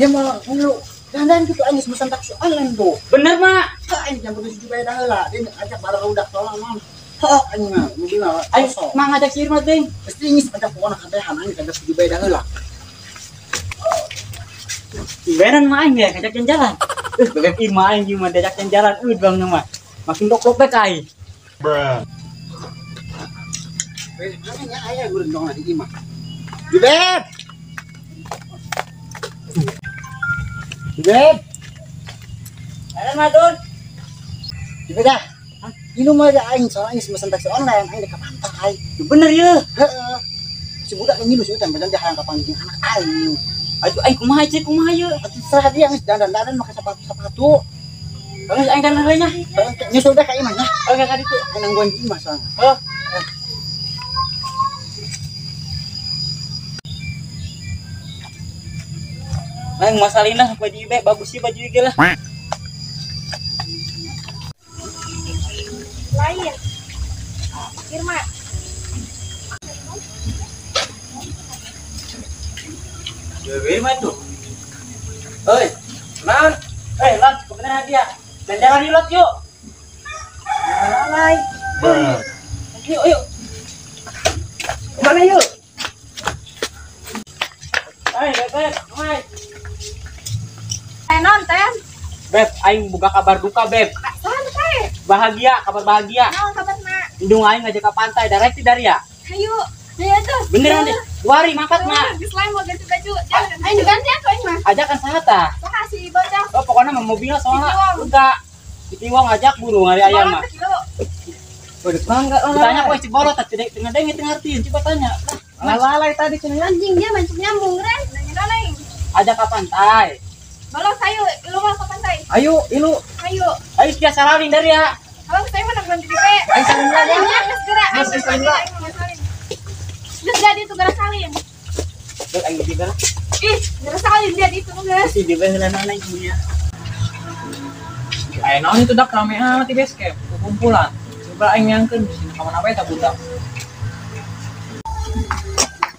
Ya mah lu dandan gitu aing geus mesen taksi online tuh. Bener, Mak. Aing jam 7 bae dah heula. Dia ajak bareng udah tolong, Mam. Heeh, aing mah mobil mah. Aing mah ngajak si Irma, Ding. Geus tingis ajak pokona kabehan aing jam 7 bae dah heula. Beneran mah aing ya ngajak jalan-jalan. Bebek Irma aing mah diajak jalan-jalan, bang mah. Makin goblok bae aing. Bruh. Mana nya aya gurung dong di imah. Jubeb. Jubeb. Ada madun. Jubeb dah. Ini mah aing soalnya aing mesen taksi online, aing ka pantai. Bener ya. Heeh. Si budak ngilu si utan badan dia hayang kapanggih jeung anak aing. Aduh aing kumaha cek kumaha ye. Atuh serah dia geus dandan-dandan make sepatu-sepatu. Geus aing dandan heula nya. Nyusul dah ka imah nya. Oh ka ditu. Aing nangguan di imah soalnya. Heuh. Aing masalin lah baju ibe, bagus sih baju ibe lah. Lain. Irma. Irma tuh. Oi, naon? Eh, Lot, kebenaran dia. Dan jangan di lot yuk. Lalai. Yuk, yuk. Kemana yuk? Hai, Beb, hai. Non, Ten. Beb, aing buka kabar duka, Beb. Santai. Bahagia, kabar bahagia. Naon kabarna? Indung aing ngajak ke pantai, darek ti dari ya. Hayu. Hayu tuh. Beneran deh. Wari mangkat, Mak. Geus lain mau ganti baju. Jangan. Aing diganti atuh aing mah. Ajakan saha tah? Saha si bocah? Oh, pokoknya mah mobilnya soalnya enggak. Si Tiwong ngajak burung hari ayam mah. Waduh, bangga. Tanya kowe si bolot tah teu ngadenge teu ngartiin, coba tanya. Lalai tadi cenah anjing dia mancing nyambung ren. Nanya lain. Ajak ke pantai. Balos ayo, ilu mah ke pantai. Ayo, ilu. Ayo. Ayo sia salawin dari ya. Kalau saya mah nangguan di be. Ayo salin lah ya. Geus geura. Geus salin lah. Geus jadi itu geura salin. Geus aing di geura. Ih, geura salin dia itu geus. Si di heula nana ibunya. Aya naon itu dak rame amat di base camp, kumpulan. Coba aing nyangkeun di sini ka mana wae ta budak.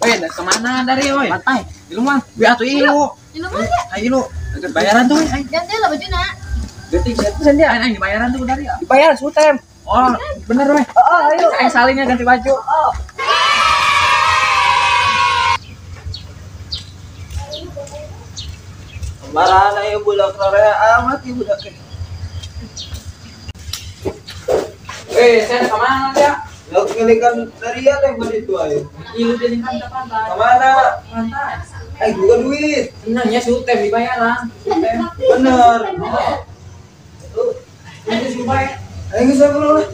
Weh, dari kemana dari oi? Pantai. Ilu mah, bi atuh ilu. Ilu mah ya? Ayo ilu. Bayaran tuh aing. Ganti lah bajuna. Ganti ganti dia. Aing dibayaran tuh dari ya. Dibayar sutem. Oh, bener weh. Heeh, ayo. Aing salinnya ganti baju. Heeh. Marana ieu budak rarea amat ieu budak teh. Eh, saya ke mana dia? Lauk ngelikan dari ya teh beli itu ayo. Ilu jadikan ke pantai. Kemana? Pantai. Bukan duit. Tenang ya, sutem dibayaran. Sutem. Bener. Tuh. Ini supaya. Ayo geus dulu lah.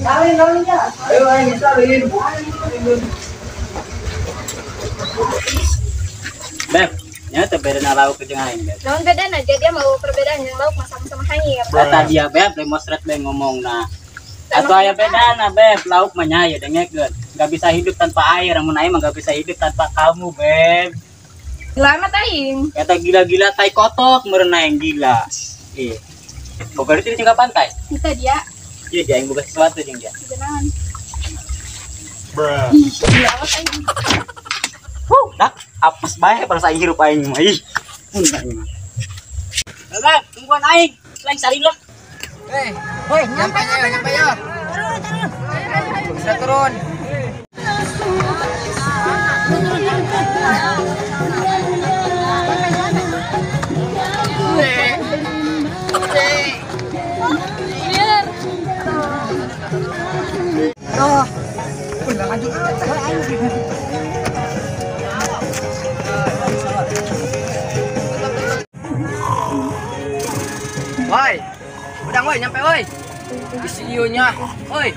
Salin salin ya. Ayo ayo salin. Beb, nya teh bedana lauk jeung aing, Beb. Naon bedana? Jadi dia mau perbedaan yang lauk mah sama-sama hanyir. Kata dia, Beb, lemosret be ngomongna. Atau aya bedana, Beb, lauk mah nya aya dengekeun. Enggak bisa hidup tanpa air, amun aing mah enggak bisa hidup tanpa kamu, Beb. Gila amat aing. Kata gila-gila tai kotok meureun aing gila. Iya. Boga duit jeung ka pantai. Kita dia. Iya, dia aing boga sesuatu jeung dia. Naon? Bruh. Ih, gila amat aing. Huh, dak apes bae perasaan hirup aing mah. Ih. Mun aing mah. Beb, tungguan aing. Lain salin lah. Hei, woi, nyampe ya, nyampe ya. Turun, turun. Bisa turun. Woi, udang woi, nyampe woi. Isi nya, woi.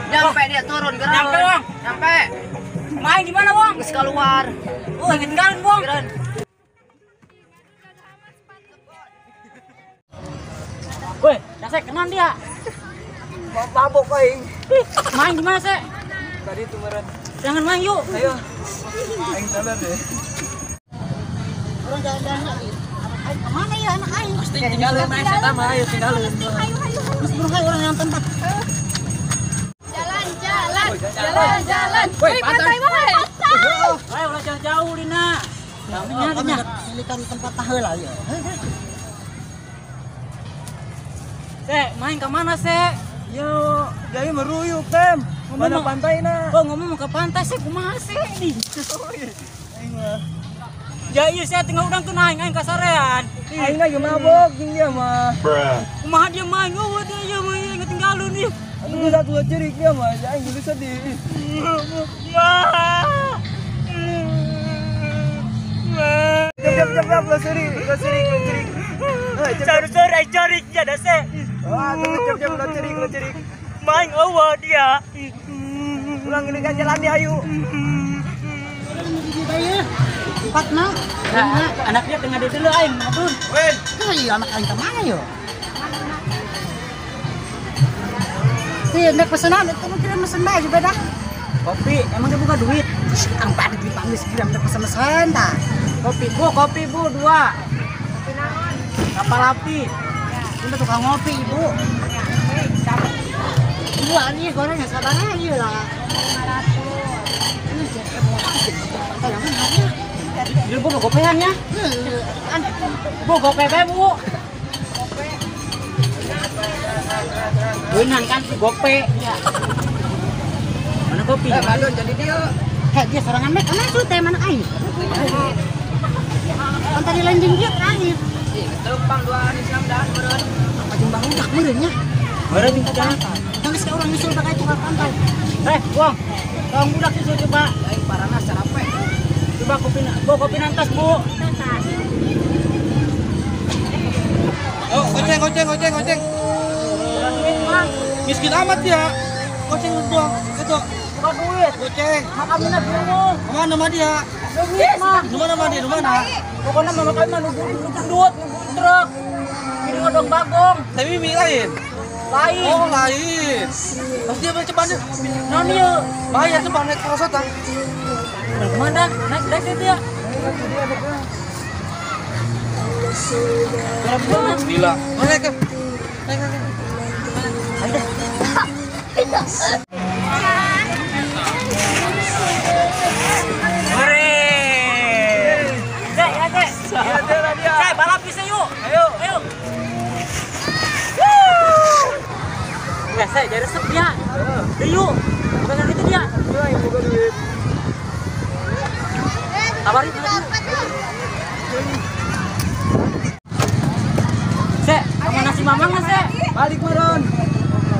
Nyampe dia turun gerak. Nyampe, Wong. Nyampe. Main di mana, Wong? Geus keluar. Oh, ketinggalan, Wong. Woi, dasar kenan dia. Mabok aing. Main di mana, Sek? Tadi itu meren. Jangan main yuk. Ayo. Aing sabar deh. Orang jalan-jalan lagi. Anak aing kemana ya anak aing? Pasti tinggalin aing saya mah, ayo tinggalin. Ayo, ayo. Terus burung aing orang yang tempat. Jalan, jalan. Jalan, jalan. Woi, pantai. Pantai. Ayo ulah jauh-jauh, Lina. Kami milikan tempat taheula ieu. Se, main ke mana, Se? Yo, jadi meruyuk, Tem. Mana pantai na? Oh, ngomong mau ke pantai sih, kumaha sih ini? Aing mah. Ya iya, saya tinggal udang tuh naik, aing kasarean. Aing lagi mabok jeung dia mah. Kumaha dia main? Oh, dia iya mah ketinggalan nih. Aduh, satu cerik dia mah, aing dulu sedih. Jap jap jap, lo cerik, lo cerik, lo cerik. Sore-sore cerik ya dah se. Wah, tunggu jap jap lo cerik, lo cerik. Main awa dia. Pulang ini kan jalan dia ayo. Empat mah. Anaknya tengah di dulu aing, ampun. Wen. Iya, anak aing ke mana yo? Iya, nek pesanan itu mungkin mesen baju beda. Kopi, emang dia buka duit? Ang pada duit pangis gila nek pesen-pesen ta. Kopi bu, dua. Kopi naon? Kapal api. Ini tukang ngopi, Ibu. Ibu ini goreng ya sabar aja lah. 500. Ini bu gopean ya? Bu gope bu. Duinan kan gope. Mana kopi? Balon jadi dia. Heh dia sorangan mek, mana tuh teh mana aing? Kan tadi lanjing dia aing. Ih, telepang dua hari Islam dah meureun. Apa jeung barudak meureun nya? Meureun jeung budak. Geus ka urang nyusul bakal tukang pantai. Buang. Tong budak nyusul coba. Aing parana sarape. Coba kopi, bu kopi nantas, Bu. Oh, goceng, goceng, goceng, goceng. Duit, Mang. Miskin amat ya. Goceng doang, itu. Bukan duit. Goceng. Makamnya bingung. Kemana sama dia? Duit, Mang. Di mana sama dia? Di mana? Pokoknya mama kami mah nunggu duit, nunggu truk. Ini ngodong bagong. Tapi mimi lain. Lain. Oh, lain. Terus dia cepat deh. Non ieu. Bayar cepat naik kerosotan. Kemana? Naik naik itu ya. Gila. Naik ke. Naik naik. Ayo. Hore. Dek, ya, Dek. Dek, balap bisa yuk. Ayo, ayo. Ya, saya jadi resep dia. Yuk. Bukan itu dia. Iya, bukan duit. Tawarin dulu. Sek, sama nasi mamang nggak, Sek? Balik meren.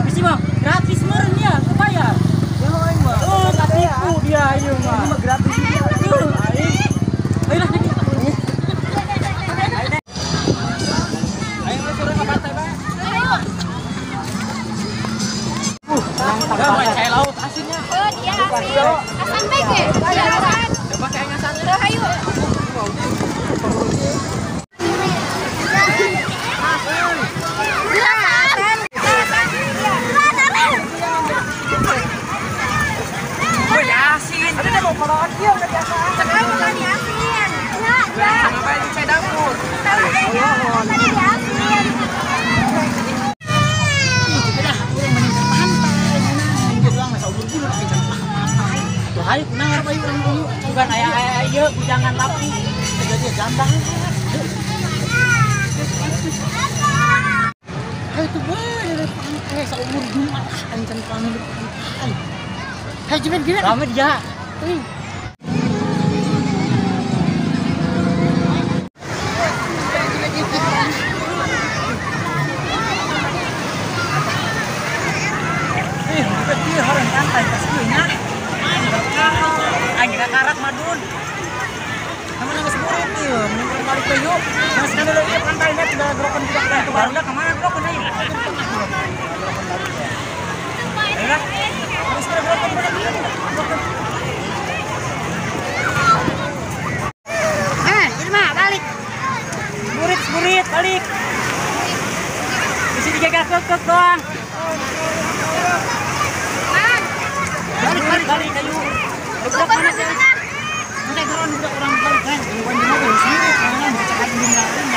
Mesti mah gratis meren ya, kebayar. Ya aing mah. Oh, tak tipu dia ieu mah. Ini mah gratis. Ayo lah, ayo sore ke pantai, Pak. Ayo. Cai laut asinnya. Oh, dia asin. Asan baik ya? Iya, asan. Coba kayak ngasannya. Ayo. Asin. Ada mau kolongan dia udah biasa. Sekarang bukan asin. Enggak, enggak. Sama di cai dapur. Tadi asin. Ayo kunaon ayo urang dulu. Bukan aya aya ieu bujangan lapi. Jadi jambang. Ayo tuh bae dari pantai saumur Jumat ancan pantai di pantai. Hai jebet gila. Rame dia. Ih, ieu horeng pantai tas ieu nya. Aing karak madun. Kamu nang semurit ieu, mending balik ke yuk. Mas kan dulu ieu pantainya tinggal gerokan budak ke barudak ka mana gerokan ayo. Ayo lah. Terus gerokan budak ieu. Eh, ini mah balik. Murid, murid balik. Isi digagal kekek doang. Balik, balik, balik ayo. Budak mana sih? Nanti geron budak orang balik kan. Bukan di mobil sendiri, karena cakap belum datang.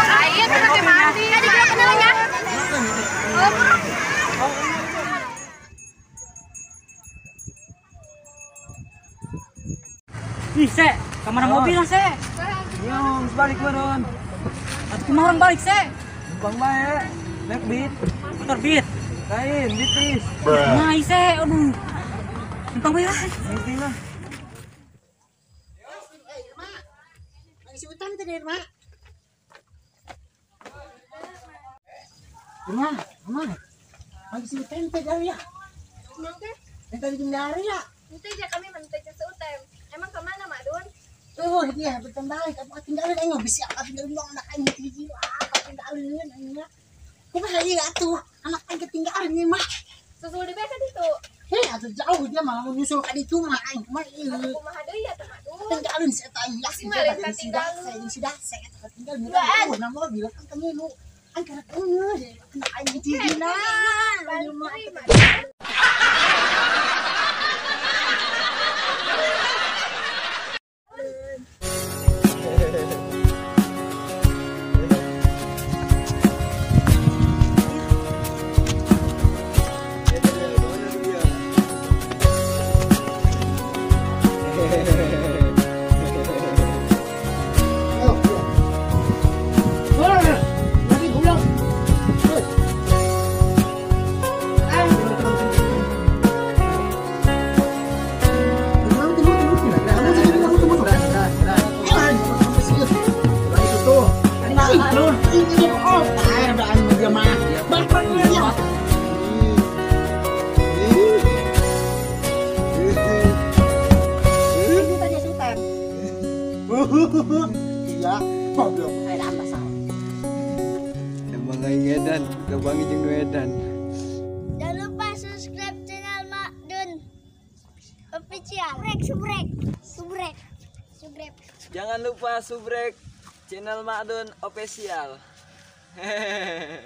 Ayo, terus mandi. Tadi dia kenalnya. Ih, Sek, kemana mobil lah, Sek? Yo, balik meureun. Atuh kumaha urang balik se? Numpang bae. Naik beat. Motor beat. Lain, bitis. Nah, se, aduh. Numpang bae lah. Ngerti lah. Lagi si Utan tadi, Mak. Irma, Irma. Lagi si Utan tadi ya. Emang teh? Yang tadi dari ya. Itu aja kami menteh ke Utem. Emang kemana, Mak Dun? Oh, dia betul balik. Aku ketinggalan aing bisa ketinggalan dong anak aing hiji lah, ketinggalan aing. Kumaha ieu atuh? Anak aing ketinggalan ieu mah. Susul di beka ditu. Heh, atuh jauh dia mah lamun nyusul ka ditu mah aing kumaha ieu. Atuh kumaha deui atuh Mak Dun? Ketinggalan si eta aing yakin ketinggalan. Si dah, saya ketinggalan. Oh, na mobil kan teu aing karek eueuh anak aing hiji na. Balik deui, Mak Dun. Iya, goblok. Emang aing edan, gabangi jeung nu edan. Jangan lupa subscribe channel Mak Dun Official. Subrek, subrek, subrek, subrek. Jangan lupa subrek channel Mak Dun Official. Hehehe.